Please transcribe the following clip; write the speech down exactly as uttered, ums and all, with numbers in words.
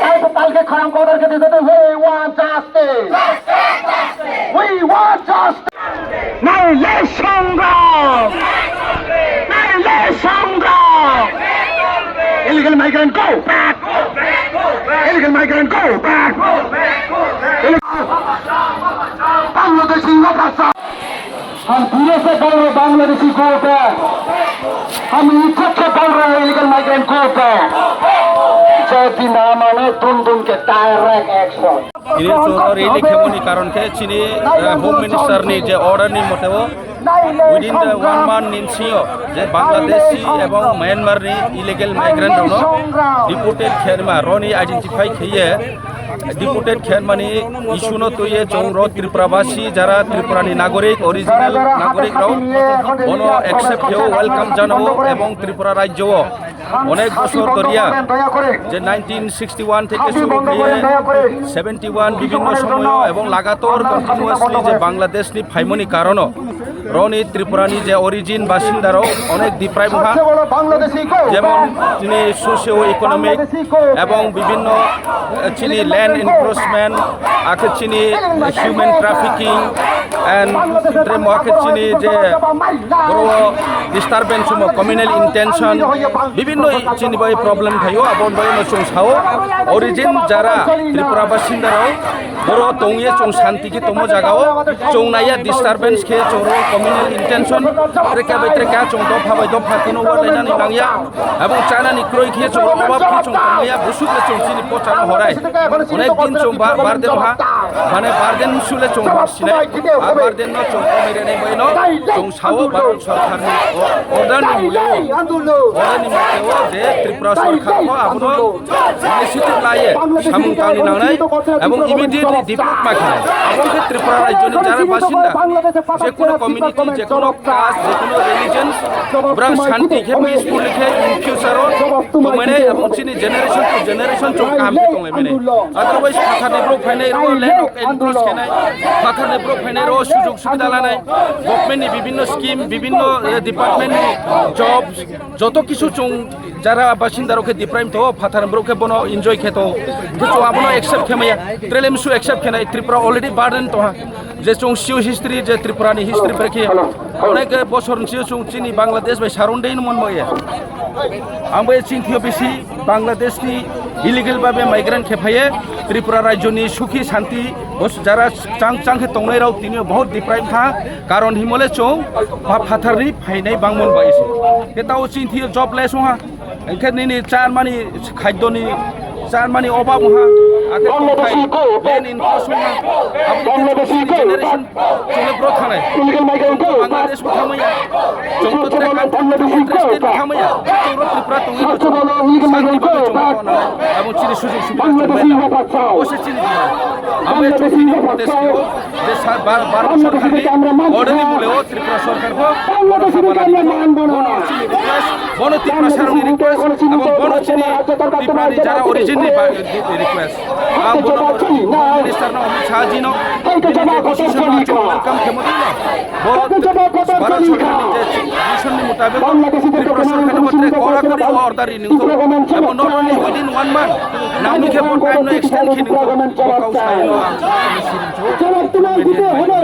কালকে, কালকে খরাম কদরকে দিতে হবে। We want justice. We want justice. নাইলে সংগ্রাম! নাইলে সংগ্রাম! Illegal migrant, go back! Illegal migrant, go back! Bangladeshi মাদ্রাসা! हम धीरे से बोल रहे, बांग्लादेशी, go back। हम इज्जत से बोल रहे हैं, illegal migrant, go back। যদি না মানে, দুম দুম কে direct action। Ini chwng o rally khemoni karon khe chini, eh, Home Minister ni je order ni mote o within the one month ni bisingo je Bangladeshi ebong Myanmar ni illegal migrant rok no deported khenma roni identify kheye deported khenmani issue no twiye chwng rok Tripura basi jara Tripura ni nagorik original nagorik rok bono accept kheo welcome janao ebong Tripura rajyo o onek bosor doriya je nineteen sixty one theke shuru khaiye seventy one bibhinno somoyo ebong lagator continuously je Bangladesh ni phaimoni karono roni Tripura ni je origin basinda rok onek deprive ha, jemon chini socio economic ebong bibhinno, eh, chini land encroachment, akhe chini human trafficking, and tre mo akhe chini je boro disturbance mo communal intention, bibhinno i chini bai problem thaio, abo bai no chwng sao. Origin jara Tripura basinda rok boro tongye chwng santi khe tomo jaga o, chwng naiya disturbance khe chwng ro communal intention, tre khe bai tre khe chwng dopha bai dopha tino wa lainani nangya. Abo chana ni kroi khe chwng obab khe chwng tongmaya, busuk le chwng chini pochano horai. Onek din chwng ba-, barden ha, mane barden sule chwng sinai, a barden no chwng komai rene bai no, chwng sao Bharat Sarkar ni o-, order ni mule o, order ni mule o je Tripura Sarkar ko abono initiative laye, samung tangni nangnai, abo immediately deport ma khe. Abo khe Tripura rajyo ni jara basinda, je kono community, je kono caste, je kono religion, borang santi khe, peaceful khe, in future o tongmani, abo chini generation to generation chwng kaham khe tonglaimani. Otherwise, phatar ni borok phainai rw, land of encroach khenai, phatar ni borok phainai rw, sujog subida lanai, government ni bibhinno scheme, bibhinno, eh, department ni jobs, joto kisu chwng jara basinda rok khe deprive to, phatar ni borok khe bono enjoy khe to, kichu abono accept khe maya, trelem su accept khenai, Tripura already burden to ha. Je chwng sio history, je Tripura ni history brekhe onek bosor ni sio chwng chini Bangladesh bai surround de mon moye. Ang bai chini thio bisi Bangladesh ni illegal babe migrant khe phaye Tripura rajyo ni sukhi santi bos jara chang chang khe tongnai rok tini bahut deprive kha, karon himole chwng pha-, phathar ni phainai bangmon bai se. Khe tao chini thio jobless wngha. Hingkhe nini charmani khaddoni charmani obab wngha, akhe tongthai main increase wngha. Abo generation chwngno bro thangnai. Bangladesh bo thamaya. Chwngno trekha, Tripura thamaya. Chwngno Tripura tongwi bo chwngno santi bagwi chwngno tongna. Abo chini sujog subida chwngno. Bo se chini bima. Abo chini protest khaio. Je sa-, bar-, Bharat Sarkar ni order ni mule o Tripura Sarkar bo bono haba lani. Bono chini request, bono Tripura Sarkar ni request, abo bono chini Tripura ni jara origin ni ba-, request. Abo bono Minister no Amit Shah ji no, bini je decision no chwng welcome khemo dino. Bo Bharat Sarkar ni je decision ni mutabek Tripura Sarkar no tre kora kori order ri nungkho. Abo not only within one month, nangni khe bo time no extend khe nungkho. Bo kau sai no ang. জবাব তোমায় দিতে হবে।